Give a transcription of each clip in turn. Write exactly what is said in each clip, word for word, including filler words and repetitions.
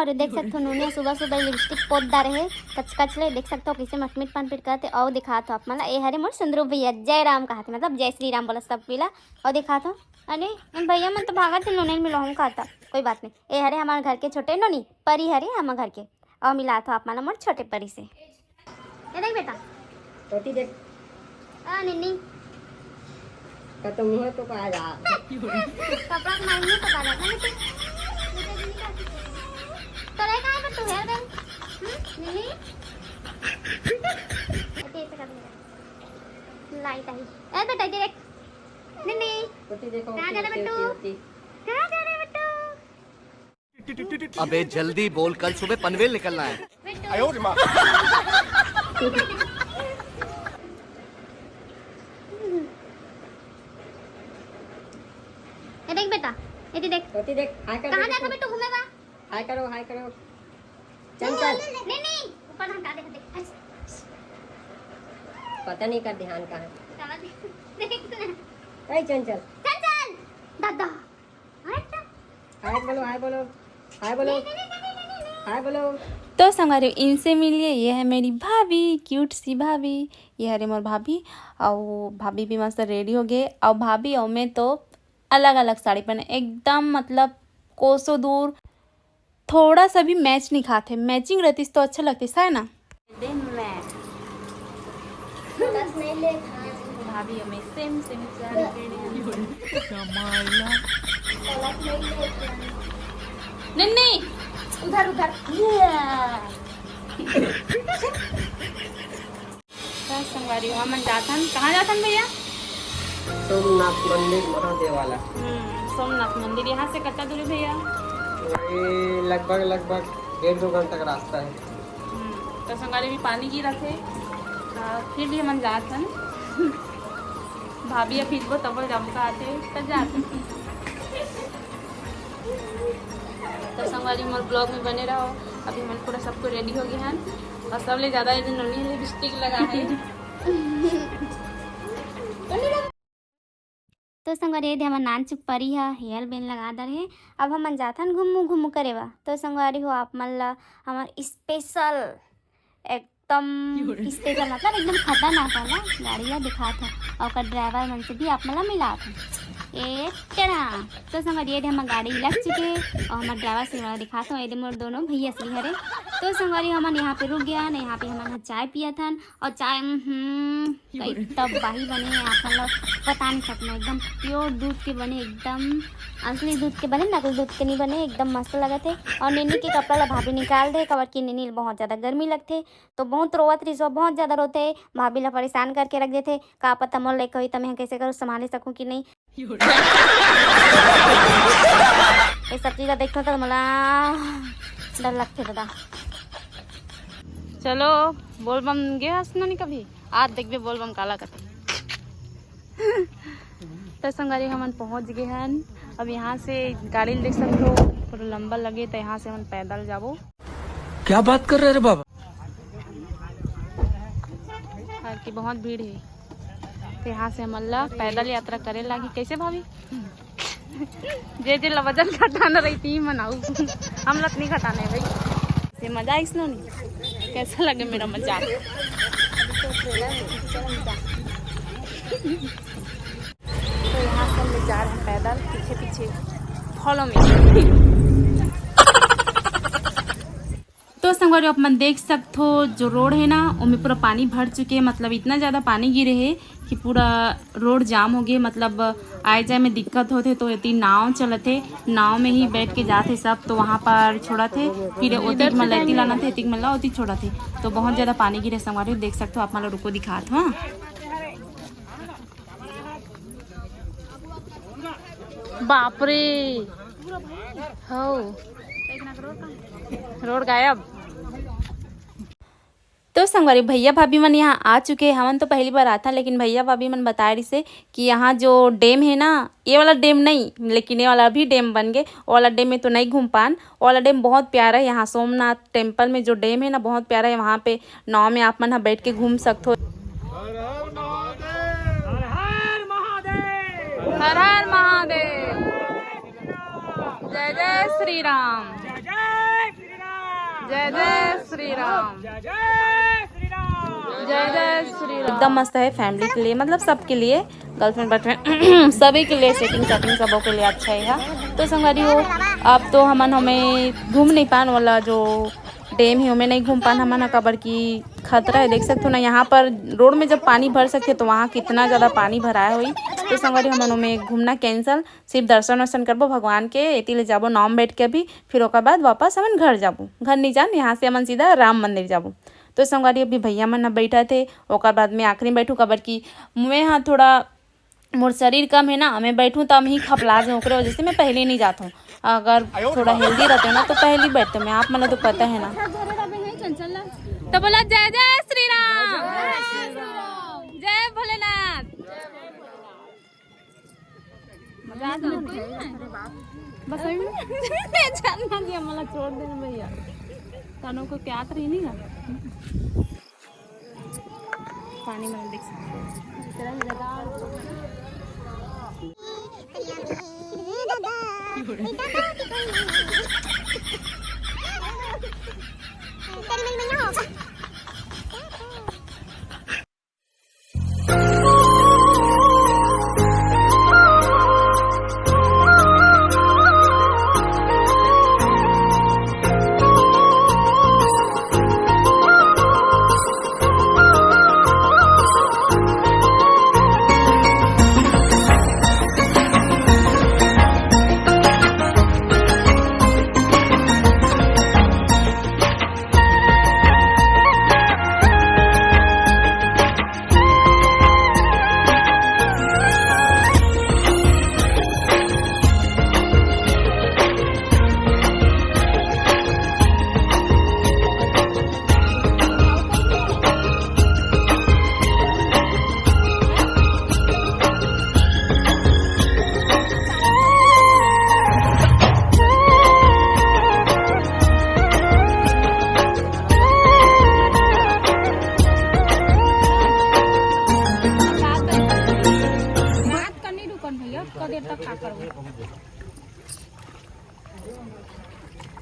अउ देख सकथो, नोनी सुबह सुबह लिपस्टिक पोत डारे हे, कच कच ले। देख सकथो, कइसे मटमिट पनपिट करत हे। अउ दिखात हो आप मन ला, ए हरे मोर सुंदरू भैया, जय राम कहत हे, मतलब जय श्री राम बोलत सब कोई ला। अउ दिखात हो, अरे, इन भैया मन तो भागत हे, नोनी मिलो हम कहत हे। कोई बात नहीं, ए हरे हमर घर के छोटे नोनी, परी हरे हमर घर के। अउ मिलात हो आप मन ला मोर छोटे परी से। ये देख बेटा। रोटी देख। आ, निन्नी। का तो मुंह तो का जा। कपड़ा के मारे मुंह तो का जाता है, बेटी। तो रे, कहाँ पर तू है बे? हम्म? निन्नी? ऐसे, ऐसे कर दे। लाइट आई। ए बेटा, इधर देख। निन्नी। रोटी देखो, कहाँ जा रहा है बेटू? कहाँ जा रहा है बेटू? अबे जल्दी बोल, कल सुबह पनवेल निकलना है। ये देख बेटा, ये देख। रोटी देख, हाय कर कहाँ बेटू। जाता बेटू घूमेगा? हाय करो, हाय करो। चंचल। नहीं, नहीं, ऊपर हम का देखते। पता नहीं कर ध्यान कहाँ है। चला दे। देख ना। ए चंचल। चंचल। दादा। हाय बोलो, हाय बोलो, हाय बोलो, हाय बोलो। तो संगवारी, इनसे मिलिए, ये है मेरी भाभी, क्यूट सी भाभी। ये हरे मोर भाभी। अउ भाभी भी मस्त रेडी हो गए। अउ भाभी अउ मैं तो अलग अलग साड़ी पहने, एकदम मतलब कोसों दूर, थोड़ा सा भी मैच नहीं खाते। मैचिंग रहती तो अच्छा लगती है ना। दिन में भाभी हमें सेम सेम साड़ी पहने। नहीं, नहीं, उधर, उधर। तो संगवारी हो, हमन जाथन। कहाँ जाथन भैया? सोमनाथ मंदिर महादेव वाला। हम्म, सोमनाथ मंदिर यहाँ से कत्ता दूर है भैया? ये लगभग, लगभग डेढ़ दो घंटा का रास्ता है। हम्म, तो संगवारी भी पानी गिरत हे, आ, फिर भी हमन जात हन। भाभी अब भिजबो तब जाबो का आथे, तब जात हन। तो संगवारी मोर ब्लॉग में बने रहो। अभी हमन पूरा सबको रेडी हो गए हन और सबले ज्यादा ये नोनी लिपस्टिक लगा है। तो संगवारी, ये दे हमर नानचुक परी ह हेयर बैंड लगा दर हे। अब हमन जाथन घुम्मू घुम्मू करे बर। तो संगवारी हो, आप मन ला हमर स्पेशल, एकदम स्पेशल, मतलब एकदम खतरनाक वाला गाड़ी ला दिखात हन, और ओकर ड्राइवर मन से भी आप मन ला मिलात हन। ए टेरा। तो संगवारी, ये दे हमर गाड़ी लग चुके हे और हमर ड्राइवर से वाला दिखात हन। ये दे मोर दोनों भैया श्री हरे। तो संगवारी, हमन यहाँ पे रुक गए हन, यहाँ पे हमन ह चाय पियत हन और चाय, हम्म, कई तबाही बने हे, आप मन ला बता नहीं सकना। एकदम प्योर दूध के बने, एकदम असली दूध के बने, नकली दूध के नहीं बने। एकदम मस्त लगत हे। और निन्नी के कपड़ा ला भाभी निकाल दे, काबर कि निन्नी ला बहुत ज्यादा गर्मी लगथे, तो बहुत रोवत रहिस, वो बहुत ज्यादा रोथे, भाभी ला परेशान करके रख देथे। का पता मोर लइका होही त मैं कैसे करूँ, संभाल सकूँ कि नहीं। ये सब चीज ला देखथों तो मोला डर लगथे दादा। चलो, बोलबम गे हस नोनी कभी? आज देखबे बोलबम काला कथे। तो संगवारी, हमन पहुंच गए हन। अब यहाँ से गाड़ी ल देख सकथो, पूरा लंबा लगे, तो यहाँ से हमन पैदल जाबो। क्या बात कर रहे रे बाबा? काबर कि बहुत भीड़ है, तो यहाँ से हमन ला पैदल यात्रा करे लागी। कैसे भाभी? जे जे ला वजन घटाना रही थी मनाऊ, हम ला नहीं घटाना है भाई। ये मजा आई इसनो नहीं? कैसा लगे मेरा मजाक? तो यहाँ से हम लोग जा रहे हैं पैदल, पीछे पीछे, फॉलो मी। तो संगवारी, आप मन देख सकथो, जो रोड है ना, ओमे पूरा पानी भर चुके हे। मतलब इतना ज्यादा पानी गिरे हे कि पूरा रोड जाम हो गए। मतलब आए जाए में दिक्कत होथे, तो एती नाव चलत हे, नाव में ही बैठ के जात हे सब। तो वहाँ पर छोड़त हे, फिर ओतिक मन ला एती लानत हे, एतिक मन ला ओतिक छोड़त हे। तो बहुत ज्यादा पानी गिरे संगवारी, देख सकथो आप मन ला, रुको दिखात हूँ। बाप रे, हो, रोड गायब। तो संगवारी, भैया भाभी मन यहाँ आ चुके हैं। हमन तो पहली बार आथन, लेकिन भैया भाभी मन बताए रहिसे कि यहाँ जो डैम है ना, ये वाला डैम नहीं, लेकिन ये वाला अभी डैम बन गए, वो वाला डैम में तो नहीं घूम पान। वो वाला डैम बहुत प्यारा है। यहाँ सोमनाथ टेम्पल में जो डैम है ना, बहुत प्यारा है। वहाँ पे नाव में आप मन ह बैठ के घूम सकथो। हर हर महादेव। हर हर महादेव। जय जय श्री राम। जय जय श्री राम। जय जय श्री राम। एकदम मस्त है फैमिली के लिए, मतलब सबके लिए, गर्लफ्रेंड बॉयफ्रेंड सभी के लिए, सेटिंग सेटिंग सबों के लिए अच्छा है। तो संगवारी हो, अब तो हमन हमें घूम नहीं पान वाला जो डैम है, ओमे नहीं घूम पान हमन ह, काबर की खतरा है। देख सकते हो ना, यहाँ पर रोड में जब पानी भर सकते तो वहाँ कितना ज़्यादा पानी भराया हुई। तो संगवारी हमन ओमे घूमना कैंसिल, सिर्फ दर्शन वर्शन करबो भगवान के, एती ले जाबो नाव में बैठ के अभी, फिर ओकर बाद वापस हमन घर जाबो। घर नहीं जान, यहाँ से हमन सीधा राम मंदिर जाबो। तो संगवारी अभी भैया मन ह बैठा थे, ओकर बाद में आखिरी में बैठू, काबर की मैं हाँ थोड़ा मोर शरीर कम है ना, मैं बैठूँ तो हम ही खपला जाऊँ, ओकरे वजह से मैं पहले नहीं जाता हूँ। अगर थोड़ा हेल्दी रहते ना तो पहले बैठते मैं, आप मन ला तो पता है ना। तो बोला जय जय श्री राम, जय भोलेनाथ। मजा आ गया। बस अभी मैं जानना दिया, मला छोड़ देना भैया। तनो को क्या रही नहीं ना। पानी में देख सकते हो। बात करनी रुकन भैया, कब देर तक का करबो?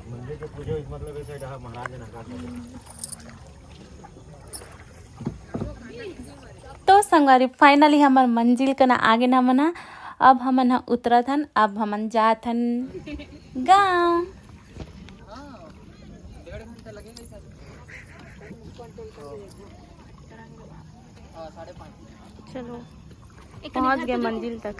मंदिर के पूजे, मतलब, ऐसे रहा, महाराज ने नकार दिया। तो संगवारी, finally हमर मंजिल कना आगे न हमन ह। अब हमन ह उतरत हन, अब हमन जात हन गाँव। चलो, पहुंच गए मंजिल तक।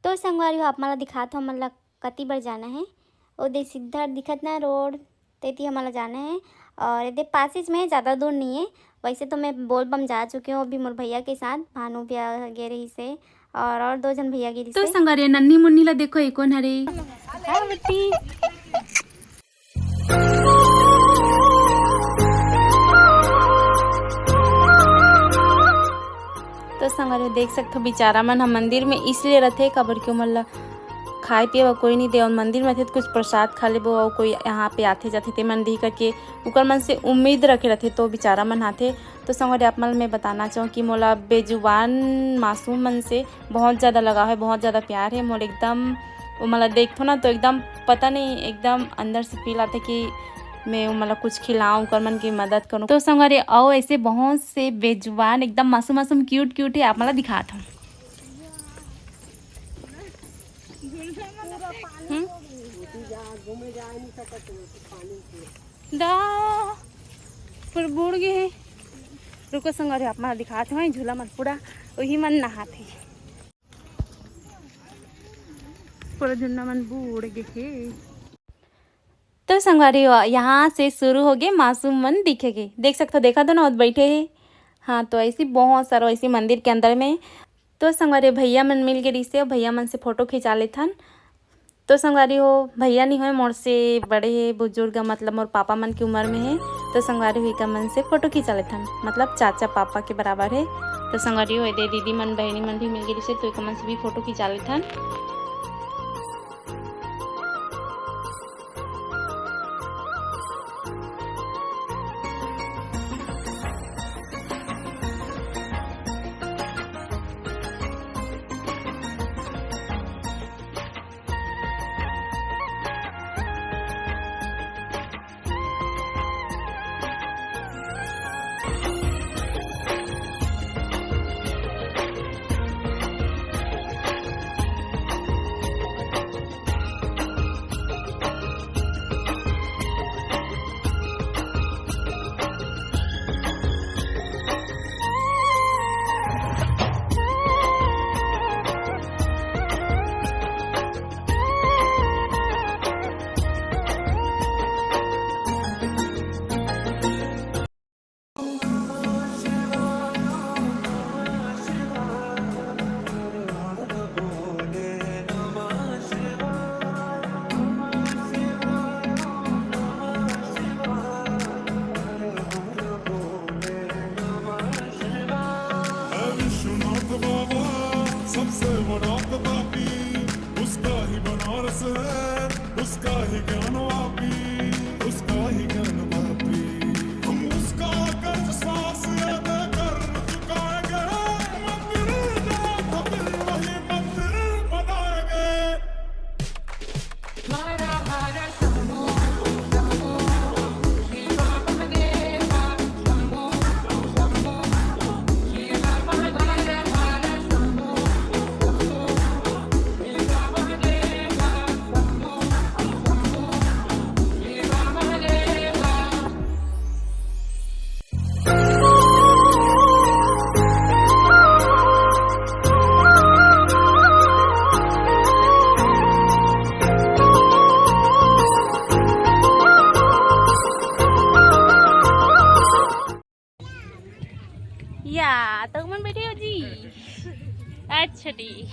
तो संगवारी हो, आप मन ला दिखात हो, हमन ला कति बर जाना है। ओ दे सीधा दिखत ना रोड, तेती हमन ला जाना है। और एदे पासिस में है, ज़्यादा दूर नहीं है। वैसे तो मैं बोल बम जा चुके हूँ अभी मोर भैया के साथ, भानु भैया गे रही से और, और दो झन भैया गे रही तो से। संगवारी, नन्नी मुन्नी ला देखो, ये कौन हरे? हाय बेटी। तो संगवारी हो, देख सकथो, बेचारा मन ह मंदिर में इसलिए रथे, काबर कि ओमन ला खाए पिए बर कोई नहीं दे, और मंदिर में थे तो कुछ प्रसाद खा लेबो, और कोई यहाँ पे आथे जाथे ते मन दिही करके उकर मन से उम्मीद रखे रथे, तो बेचारा मन आथे। तो संगवारी, आप मन ल मैं बताना चाहूँ कि मोला बेजुबान मासूम मन से बहुत ज़्यादा लगाव है, बहुत ज़्यादा प्यार है। मोला एकदम, वो मोला देखथो ना, तो एकदम पता नहीं, एकदम अंदर से फील आथे कि मैं वो मोला कुछ खिलाऊं, ओकर मन की मदद करूं। तो संगवारी, अउ ऐसे बहुत से बेजुबान, एकदम मासूम मासूम, क्यूट क्यूट है, आप मोला दिखात हूँ। हम्म? दा, पूरा बूड़ गे हे। रुको संगवारी, आप मन दिखात हवं, झूला मन पूरा उही मन नहात हे। पूरा झुन्ना मन बूड़ गे हे। तो संगवारी हो, यहाँ से शुरू हो गे मासूम मन दिखे के। देख सकथो, देखा तो ना, ओत बैठे हे। हाँ, तो ऐसी बहुत सारा ऐसी मंदिर के अंदर में। तो संगवारी, भैया मन मिल गे रिहिसे, भैया मन से फोटो खिंचा लेथन। तो संगवारी हो, भैया नहीं होय, मोर से बड़े हे बुजुर्ग, मतलब मोर पापा मन की उम्र में हे। तो संगवारी हो, इकर मन से फोटो खिंचा लेथन, मतलब चाचा पापा के बराबर हे। तो संगवारी हो, एदे दीदी मन, बहिनी मन भी मिल गे रिहिसे, तो इकर मन से भी फोटो खिंचा लेथन। और से उसका ही ज्ञान वापी, उसका ही ज्ञान वापी। हम उसका कर्ज सांस अदा कर चुकाएंगे, मंदिर जहाँ था फिर वही मंदिर बनाएंगे। या, तो मन बैठे हो जी? अच्छा, ठीक।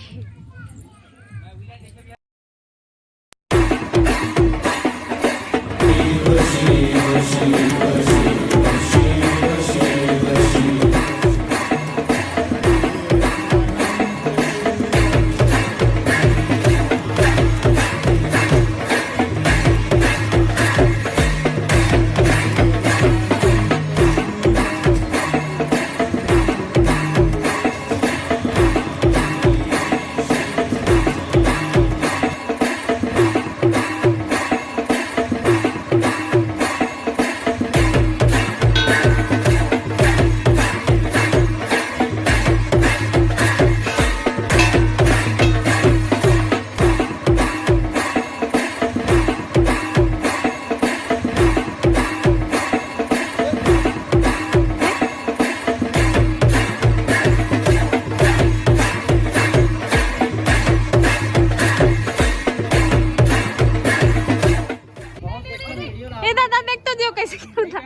ए दादा, देख तो दियो कैसे खेलता।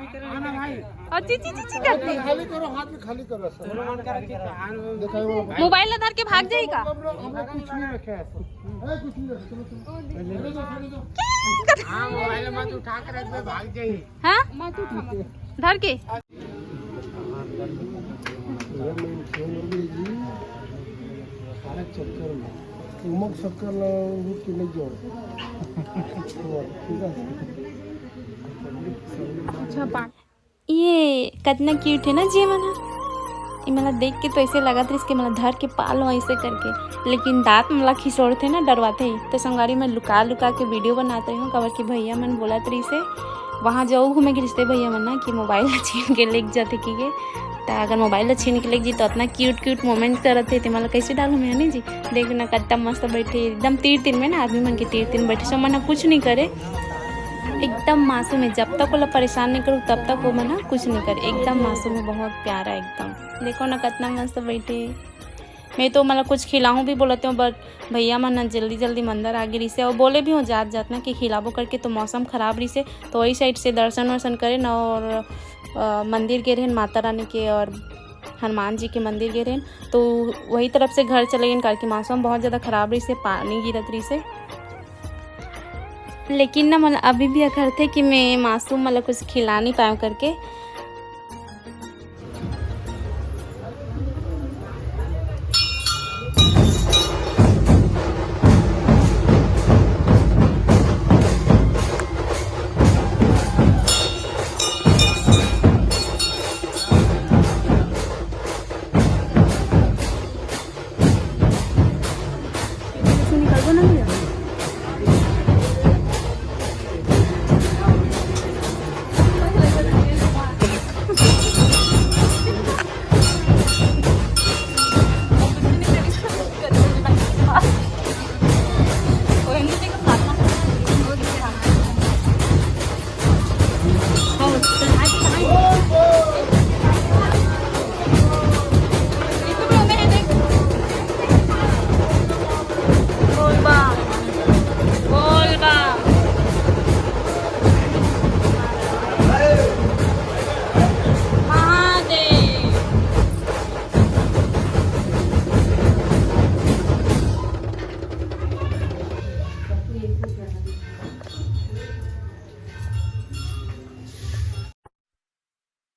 और ची ची ची ची करती। खाली करो, हाथ में खाली करो सर। दिखाई वाला। मोबाइल धर के भाग जाई का? हम लोग, हम लोग कुछ नहीं रखे हैं सर। है कुछ नहीं रखे, चलो, चलो। हाँ, मोबाइल में तो उठा के रख दे, भाग जाई। हाँ? धर के। सारे चक्कर में उमक शक्कर ला रुक के नहीं जोड़। ठीक है। अच्छा, पा- ये कतना क्यूट है ना जी मन ह। ये मला देख के तो ऐसे लगत रहिस कि मला धर के पालो ऐसे करके, लेकिन दांत मला खिसोड़थे ना, डरवाथे ही। तो संगवारी, मैं लुका लुका के वीडियो बनात रही हूँ, काबर कि भैया मन बोलत रहिस हे, वहाँ जाओ घूमे के रिश्ते भैया मन ना कि मोबाइल ला छीन के लेके जाथे कि के। त अगर मोबाइल ला छीन के लेके जी तो इतना क्यूट क्यूट मोमेंट करत हे, ते मला कैसे डालूँ मैं, नहीं जी? देख ना, कत्ता मस्त बैठे, एकदम तीर तीर में ना, आदमी मन के तीर तीर में बैठे, सो मन कुछ नहीं करे, एकदम मासूम है। जब तक ओला परेशान नहीं करूँ, तब तक वो मन कुछ नहीं करे, एकदम मासूम है, बहुत प्यारा एकदम। देखो ना, कितना मस्त बैठे। मैं तो मतलब कुछ खिलाऊँ भी बोलते हूँ, but भैया मन ना जल्दी जल्दी मंदिर आगे रहिसे, और बोले भी हो जात जात ना कि खिलाबो करके, तो मौसम खराब रहिसे, तो वही साइड से दर्शन वर्शन करे ना, और अ, मंदिर गे रहेन माता रानी के और हनुमान जी के मंदिर गे रहेन, तो वही तरफ से घर चले गेन, काहे कि मौसम बहुत ज़्यादा खराब रहिसे, पानी गिरत रहिसे। लेकिन ना, मतलब, अभी भी अखरथे कि मैं मासूम, मतलब, कुछ खिला नहीं पाएँ करके।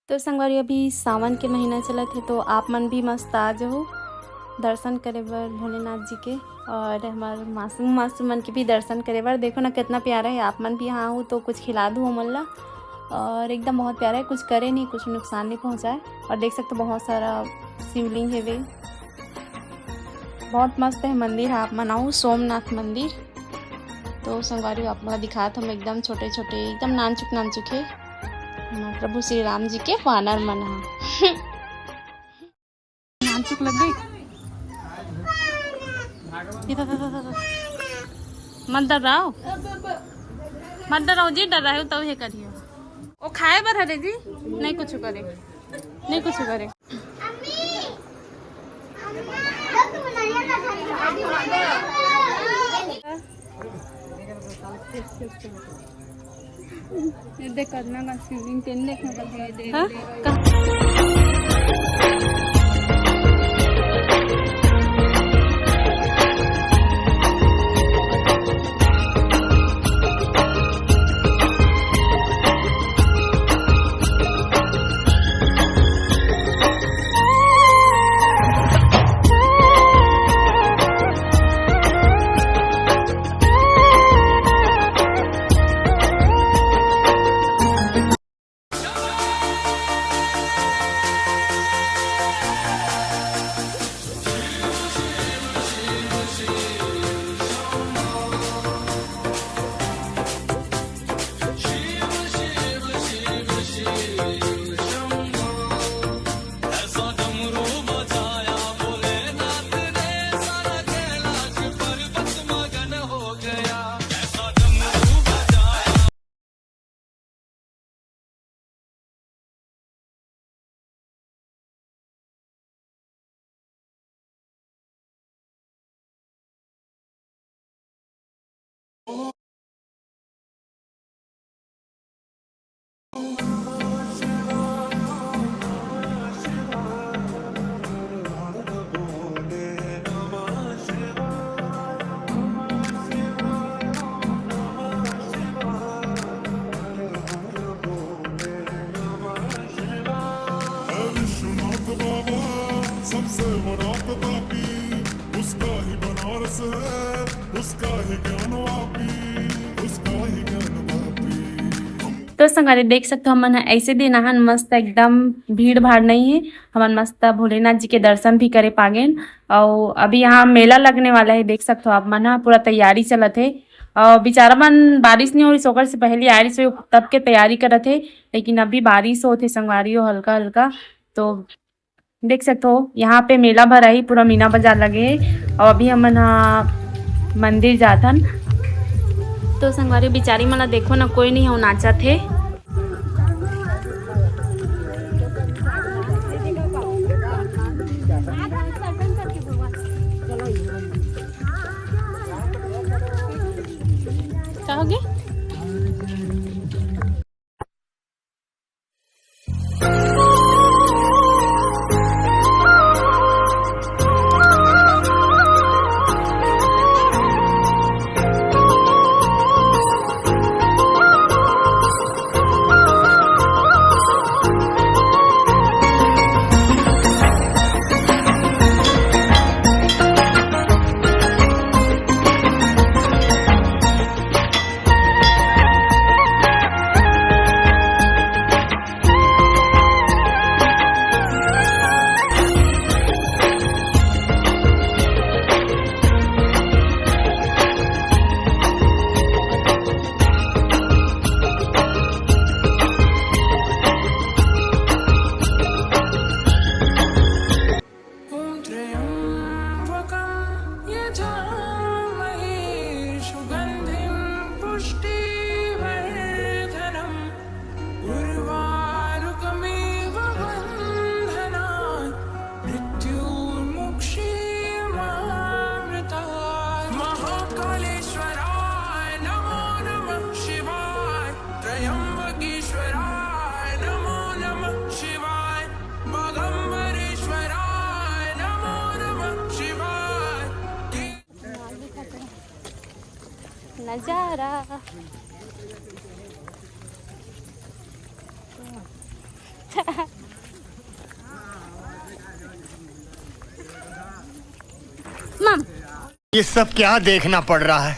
तो संगवारी, अभी सावन के महीना चलत हे, तो आप मन भी मस्त आ जाहू। दर्शन करे बर भोलेनाथ जी के, और हमार मासूम मासूम मन के भी दर्शन करे बर। देखो ना, कितना प्यारा है। आप मन भी यहाँ हो तो कुछ खिला दो ओमन ला। और एकदम बहुत प्यारा है, कुछ करे नहीं, कुछ नुकसान नहीं पहुँचाए। और देख सकते हो, बहुत सारा शिवलिंग है वे। बहुत मस्त है मंदिर। आप मन आओ, सोमनाथ मंदिर। तो संगवारी हो, आप मन ला दिखात हँव एकदम छोटे छोटे, एकदम नानचुक नानचुक है। हमार प्रभु श्री राम जी के वानर मन ह। नानचुक लग गई। इधर, इधर, इधर, इधर। मत डराओ, मत डराओ जी, डराहू तब हे करियो। ओ खाए बर हरे जी, नहीं कुछ करे, नहीं कुछ करे। ये देख, करना का शिवलिंग तेन देखने का है, देख, हाँ? देख। तो संगवारी देख सकथो, हमन ह ऐसे दिन आहन, मस्त एकदम भीड़ भाड़ नहीं है, हमन मस्त भोलेनाथ जी के दर्शन भी करे पागेन। अउ अभी यहाँ मेला लगने वाला है, देख सकथो आप मन ह, पूरा तैयारी चलत है। अउ बेचारा मन बारिश नहीं हो रही, ओकर से पहले आ रही, तब के तैयारी करत है, लेकिन अभी बारिश होत है संगवारी हो, हल्का हल्का। तो देख सकथो, यहाँ पे मेला भराही, पूरा मीना बाजार लगे हे। अउ अभी हमन ह मंदिर जाथन। तो संगवारी, बिचारी मन ला देखो ना, कोई नहीं हो नाचत हे। का होगे? ॐ त्र्यम्बकं यजामहे सुगन्धिं पुष्टिवर्धनम्। उर्वारुकमिव बन्धनान् मृत्योर्मुक्षीयमामृतात्। महाकालेश्वराय नमो नमः शिवाय। त्र्यम्बकेश्वराय नमो नमः शिवाय। बागम्बरेश्वराय नमो नमः शिवाय। नजारा। ये सब क्या देखना पड़ रहा है?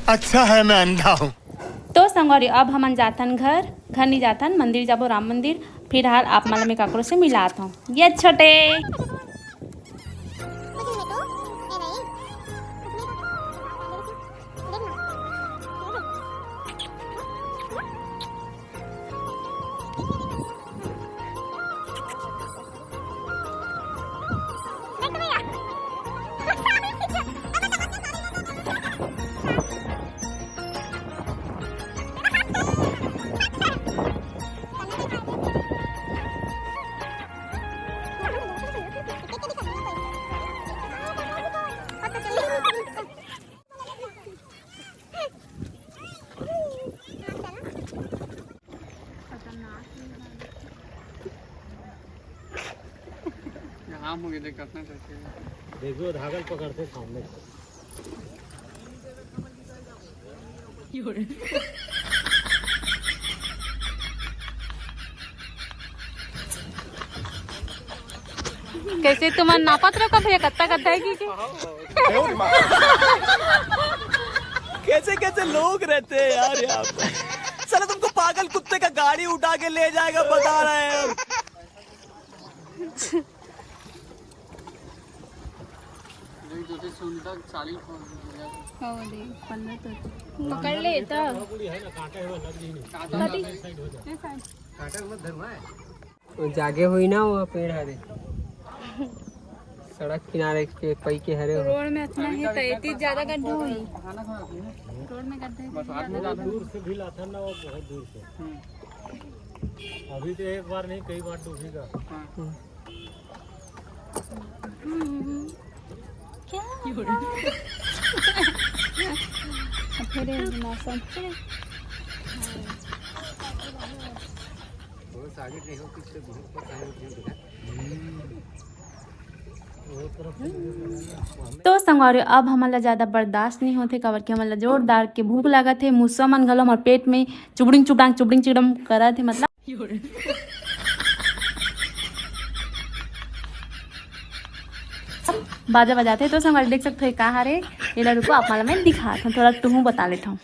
अच्छा है मैं अंधा हूँ। तो संगवारी, अब हमन जाथन घर, घर नहीं जाथन, मंदिर जाबो, राम मंदिर। फिलहाल आप मन ला मैं काकरो से मिलात हूँ। ये छोटे। आम हो गया, देख कितना करके। देखो, धागल पकड़ते सामने। कैसे तुम नापत रहो का भैया, कत्ता कत्ता है कि, कि? कैसे कैसे लोग रहते हैं यार यहाँ पे। साला तुमको पागल कुत्ते का गाड़ी उठा के ले जाएगा, बता रहे हैं हम। हो दे, पन्ना तो पकड़ ले त। काटा मत धरवा है। वो जागे हुई ना, वो पेड़ हरे। सड़क किनारे के पई के हरे हो। रोड में इतना ही तो इतनी ज्यादा गड्ढा हुई। रोड में गड्ढा इतनी ज्यादा। दूर से भी लाता ना, वो बहुत दूर से। अभी तो एक बार नहीं, कई बार डूबेगा। हम्म। क्या? फिर मौसम। तो संगवारी, अब हमन ला ज्यादा बर्दाश्त नहीं होथे, काबर कि हमन ला जोरदार के भूख लागत हे। मुसवा मन घलो हमर पेट में चुबड़िंग चुबड़ांग, चुबड़िंग चिड़म करत हे, मतलब। बाजा बजाथे तो संगवारी देख सकथो, ये का हरे, एला रुको, आप मन ला मैं दिखात हूँ, थोड़ा तुहूँ बता लेथव।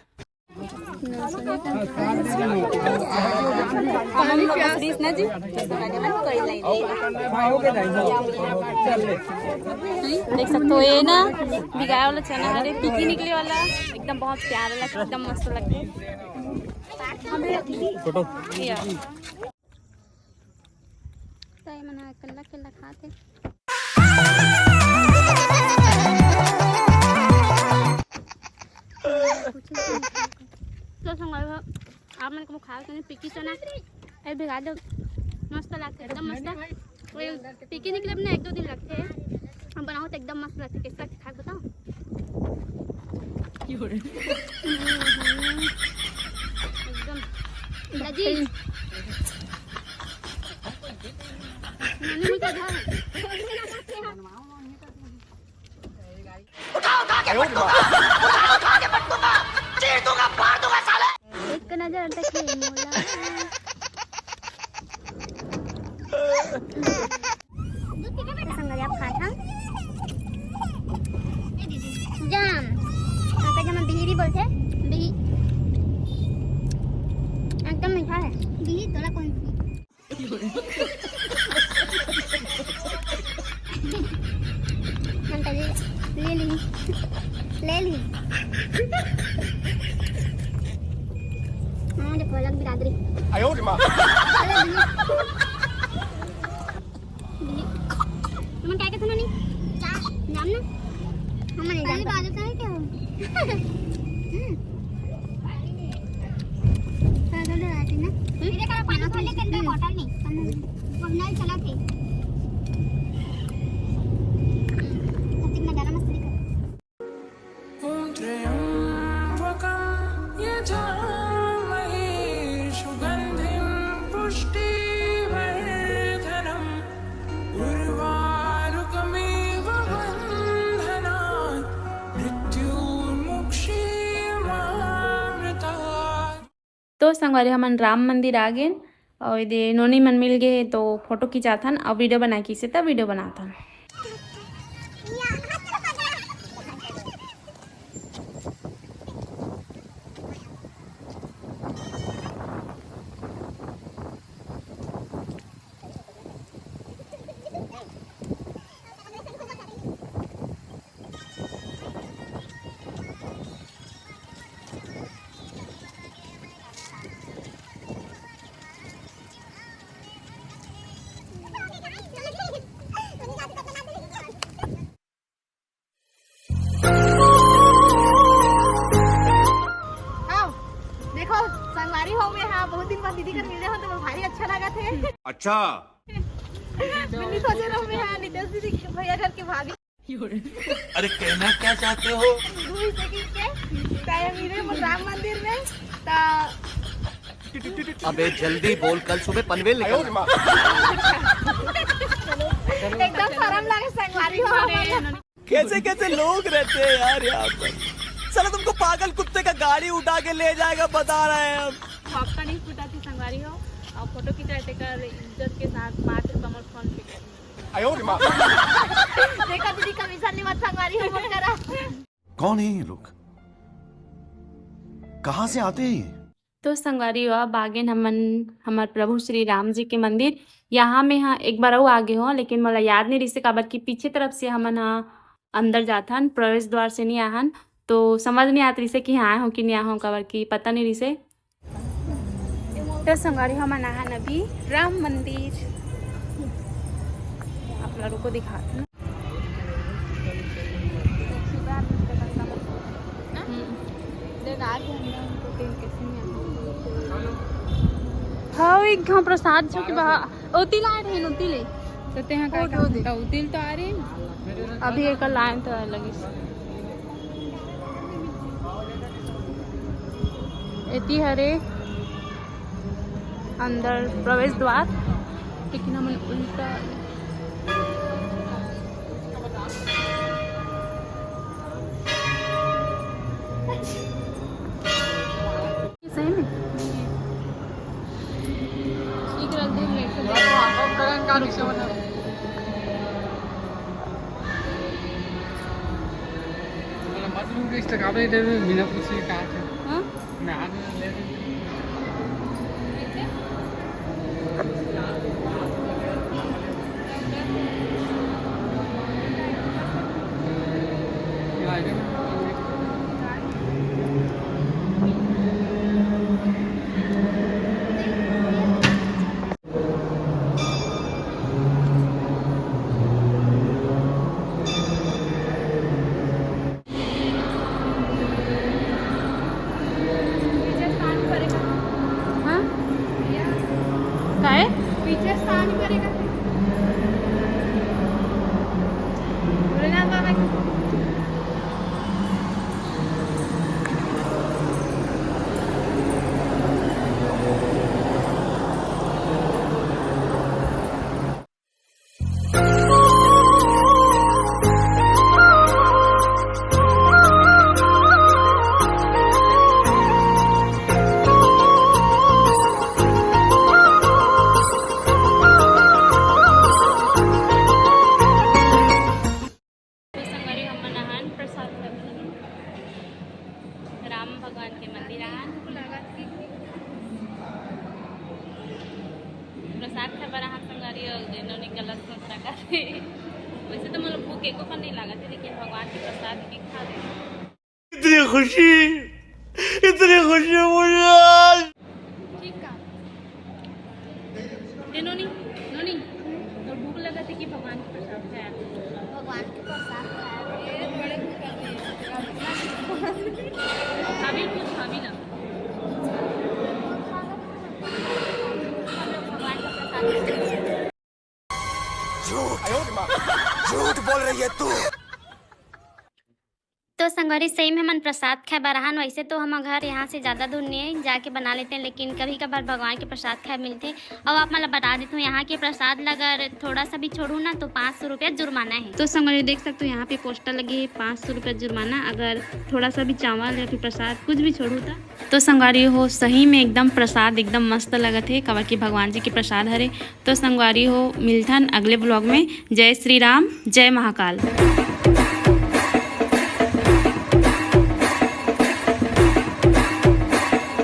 देख सकथो, ये ना भिगाए वाला चना हरे, फीकी निकले वाला, एकदम बहुत प्यारा लगता, एकदम मस्त लगता। फोटो। या। तो ये मना कल्ला कल्ला खाते। तो संगवारी हो, आप मन को खाओ तो नहीं, पिकी चना, ए भिगा दो, मस्त लगते, एकदम मस्त। वो पिकी निकले ना, एक दो दिन लगते हैं, हम बनाओ तो एकदम मस्त लगते। कैसा लगते खा के बताओ। एकदम लजीज। मैंने मुझे घर उठा उठा के पटकूंगा, उठा उठा के पटकूंगा, चीर दूंगा, फाड़ दूंगा साले। एक नजर तक ये मोला। संगवारी आप खात हन जाम, काका जमा बिही भी बोलथे, बिही एकदम मीठा है। बिही तोला कौन अंकल जी, ले ली, ले ली। हाँ, मुझे पलक बिरादरी। आयो रे माँ। अरे, बिल्ली। बिल्ली। तुमने क्या कहते नहीं? क्या? जाम ना? हम नहीं पहली जानते। बार होता है क्या? हम्म। थोड़ा, थोड़ा, थोड़ा, ना? हम्म? मेरे तरफ पानी भर लेते हैं, हम्म। बॉटल में। हम वो नल चला थे। हम्म। तो फिर मैं गरम मसाले कर। ॐ त्र्यम्बकं यजामहे सुगन्धिं पुष्टिवर्धनम् उर्वारुकमिव बन्धनान् मृत्योर्मुक्षीयमामृतात्। तो संगवारी, हमन राम मंदिर आ गेन और एदे नोनी मन मिल गए हे, तो फोटो खिंचाथन और वीडियो बनाए किसे त वीडियो बनाथन। अच्छा। मिनी सोचे रहो मैं, हाँ, नितेश दीदी के भैया घर के भाभी। अरे, कहना क्या चाहते हो? दूर से की के, ताया मेरे मन राम मंदिर में, ता अबे जल्दी बोल, कल सुबह पनवेल निकल। एकदम शर्म लागे संगवारी हो हमन। कैसे कैसे लोग रहते हैं यार यहाँ पर। साला तुमको पागल कुत्ते का गाड़ी उठा के ले जाएगा, बता रहे हैं हम। आपका नहीं फूटा थी संगवारी हो, और फोटो खिंचाए थे कल इज्जत के साथ पाँच रुपया मोर फोन पे। देखा दीदी, कमीशन नहीं मत संगवारी हो, मत करा। कौन है ये लोग, कहाँ से आते हैं ये? तो संगवारी हो, अब आगेन हमन हमर प्रभु श्री राम जी के मंदिर। यहाँ में हाँ एक बार अउ आगे हो, लेकिन मोला याद नहीं रहिसे, काबर कि पीछे तरफ से हमन हा अंदर जाथन, प्रवेश द्वार से नहीं आहन। तो समझ नहीं आत रहिसे कि हाँ आए हो कि नहीं आए हो, काबर कि पता नहीं रहिसे। तो संगवारी हो, हमन आहन अभी राम मंदिर, आप लोगों को दिखाते हैं। हाँ, एक घाव प्रसाद जो कि बहा, ओती ला रहे, ओती ले। तो तेहा का ओ, ओ, ओ, दे। तो उतिल तो आ रही। अभी एक लाइन तो लगी। एती हरे अंदर प्रवेश द्वार, लेकिन हमन उल्टा। सही में? ठीक रख दे, मैं तो मतलब, मत लूँ कि इस तक आपने इधर बिना पूछे कहा था। हाँ? मैं आज ले रही हूँ। पीछे stand करेगा। हाँ? काय? पीछे stand करेगा। भोलेनाथ बाबा की। तो संगवारी, हमन आहन प्रसाद खाए बर। राम भगवान के मंदिर आहन। प्रसाद खाए बर आहन संगवारी, अउ एनो ने गलत सोच रखा थे। वैसे तो मोला भूख एको कन नहीं लागत है, लेकिन भगवान के प्रसाद के खा ले। इतनी खुशी, इतनी खुशी मुझे आज। ठीक का? ए नोनी, नोनी, तोर भूख लगत है कि भगवान के प्रसाद खाया? भगवान के प्रसाद खाया। ए, बड़े भूख लगे। अभी कुछ अभी ना। भगवान का प्रसाद। झूठ, झूठ बोल रही है तू। तो संगवारी, सही में हमन प्रसाद खाए बर आहन। वैसे तो हमर घर यहाँ से ज़्यादा दूर नहीं है, जाके बना लेते हैं, लेकिन कभी कभार भगवान के प्रसाद खाए मिलथे। अउ आप मन ला बता देथों, यहाँ के प्रसाद ला अगर थोड़ा सा भी छोड़ू ना, तो पाँच सौ रुपया जुर्माना है। तो संगवारी, देख सकते हो, यहाँ पे पोस्टर लगे है, पाँच सौ रुपया जुर्माना, अगर थोड़ा सा भी चावल या फिर प्रसाद कुछ भी छोड़ू ता। तो संगवारी हो, सही में एकदम प्रसाद एकदम मस्त लगत है, काबर कि भगवान जी के प्रसाद हरे। तो संगवारी हो, मिलथन अगले vlog में। जय श्री राम, जय महाकाल।